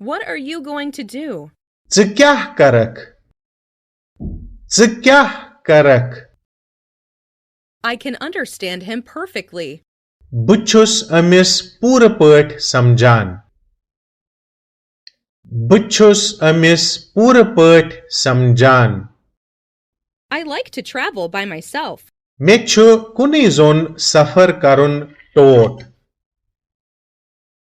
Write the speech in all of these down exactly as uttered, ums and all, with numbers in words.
What are you going to do? ژٕ کیٛاہ کرکھ؟ ژٕ کیٛاہ کرکھ؟ I can understand him perfectly. بہٕ چھُس أمِس پوٗرٕ پٲٹھۍ سمجھان۔ بہٕ چھُس أمِس پوٗرٕ پٲٹھۍ سمجھان۔ I like to travel by myself. مےٚ چھُ کُنُے زوٚن سفر کرُن ٹوٹھ۔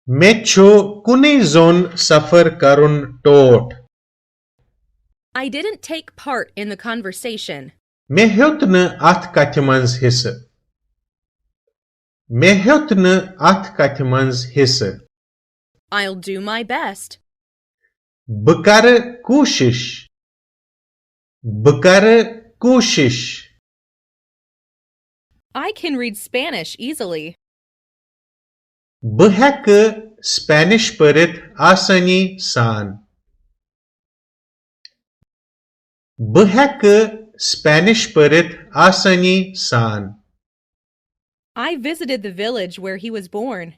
مےٚ چھُ کُنُے زوٚن سفر کرُن ٹوٹھ۔ I didn't take part in the conversation. مےٚ ہیوٚت نہٕ اتھ کتھِ منٛز حصہٕ۔ مےٚ ہیوٚت نہٕ اتھ کتھِ منٛز حصہٕ۔ I'll do my best. بہٕ کرٕ کوٗشش۔ بہٕ کرٕ کوٗشش۔ I can read Spanish easily. بہٕ ہیٚکہٕ سپینش پٔرِتھ آسٲنی سان۔ بہٕ ہیٚکہٕ سپینش پٔرِتھ آسٲنی سان۔ I visited the village where he was born.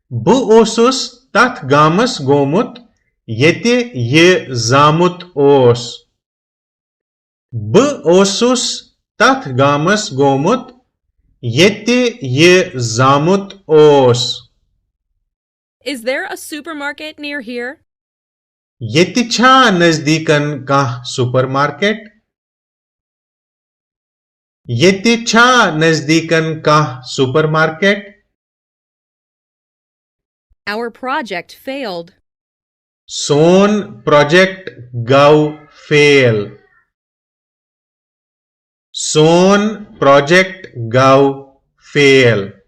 بہٕ اوسُس تتھ گامس گوٚمُت ییٚتہِ یہِ زامُت اوس۔ بہٕ اوسُس تتھ گامس گوٚمُت ییٚتہِ یہِ زامُت اوس۔ Is there a supermarket near here? ییٚتہِ چھا نزدیٖکن کانٛہہ سپر مارکیٹ؟ ییٚتہِ چھا نزدیٖکن کانٛہہ super market? Our project failed. سون پروجیکٹ گوٚو فیل۔ سون پروجیکٹ گوٚو فیل۔